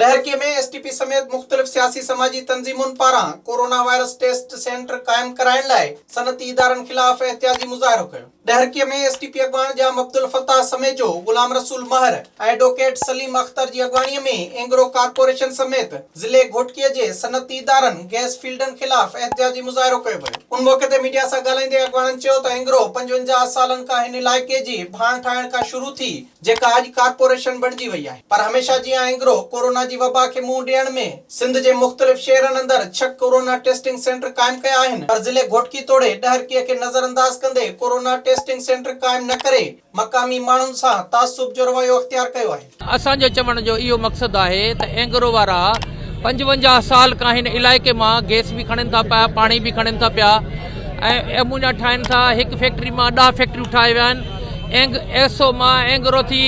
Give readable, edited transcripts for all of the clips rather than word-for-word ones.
Daharki ۾ S T P سميت مختلف سياسي سماجي تنظيمن پاران ڪورونا وائرس ٽيسٽ سينٽر قائم ڪرائڻ لاء صنعتي ادارن خلاف احتجاجي مظاهرو ڪيو. ڏهرڪي ۾ ايس ٽي پي اڳواڻ ڄام عبدالفتاح سميجو، غلام رسول مهر ۽ ايڊووڪيٽ سليم اختر جي اڳواڻي ۾ اينگرو ڪارپوريشن سميت ضلعي گهوٽڪي جي صنعتي ادارن، گئس فيلڊن خلاف احتجاجي مظاهرو ڪيو ويو. ان موقعي تي ميڊيا سان ڳالهائيندي اڳواڻن چيو ته اينگرو 55 سالن کان هن علائقي جي ڀاڻ ٺاهڻ کان شروع ٿي جيڪا اڄ ڪارپوريشن بڻجي وئي آهي پر هميشه جيان اينگرو ڪورونا جي وبا کي منهن ڏيڻ ۾ سنڌ جي مختلف شهرن اندر ڇهه ڪورونا ٽيسٽنگ سينٽر قائم ڪيا آهن پر ضلعي گهوٽڪي توڙي ڏهرڪي کي نظرانداز ڪندي ڪورونا ٽيسٽنگ سينٽر قائم نه ڪري مقامي ماڻهن سان تعصب جو رويو اختيار ڪيو آهي. اسان جو چوڻ جو اهو مقصد آهي ته اينگرو وارا 55 سال کان هن علائقي مان گئس به کڻن ٿا پيا پاڻي به کڻن ٿا پيا ۽ ايمونيا ٺاهن ٿا هڪ فيڪٽري مان 10 فيڪٽريون ٺاهي ويا آهن اينگ ايسو مان اينگرو ٿي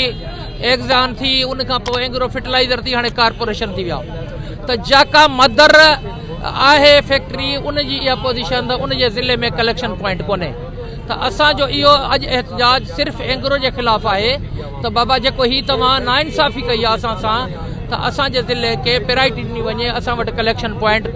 ايگزان ٿي ان کان پوء اينگرو فرٽيلائزر ٿي هاڻي ڪارپوريشن ٿي ويا ته جيڪا مدر آهي فيڪٽري ان جي اها پوزيشن ته ان جي ضلعي ۾ ڪليڪشن پوائنٽ ڪونهي ته اسان جو اهو اڄ احتجاج صرف اينگرو جي خلاف آهي ته بابا جيڪو هي توهان ناانصافي ڪئي آهي اسان سان ته اسان جي ضلعي کي پرائرٽي ڏني وڃي اسان وٽ ڪليڪشن پوائنٽ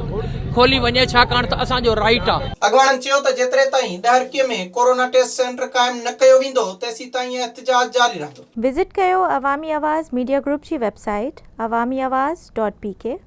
کولي وڃي ڇاڪاڻ ته اسان جو رائيٽ آ. اڳواڻن چيو ته جيتري تائين ڏهرڪي ۾ ڪورونا ٽيسٽ سينٽر قائم نه ڪيو ويندو تيسيتائين احتجاج جاري رهندو. وزٽ ڪيو عوامي آواز ميڊيا گروپ جي website Awami Awaz dot P K.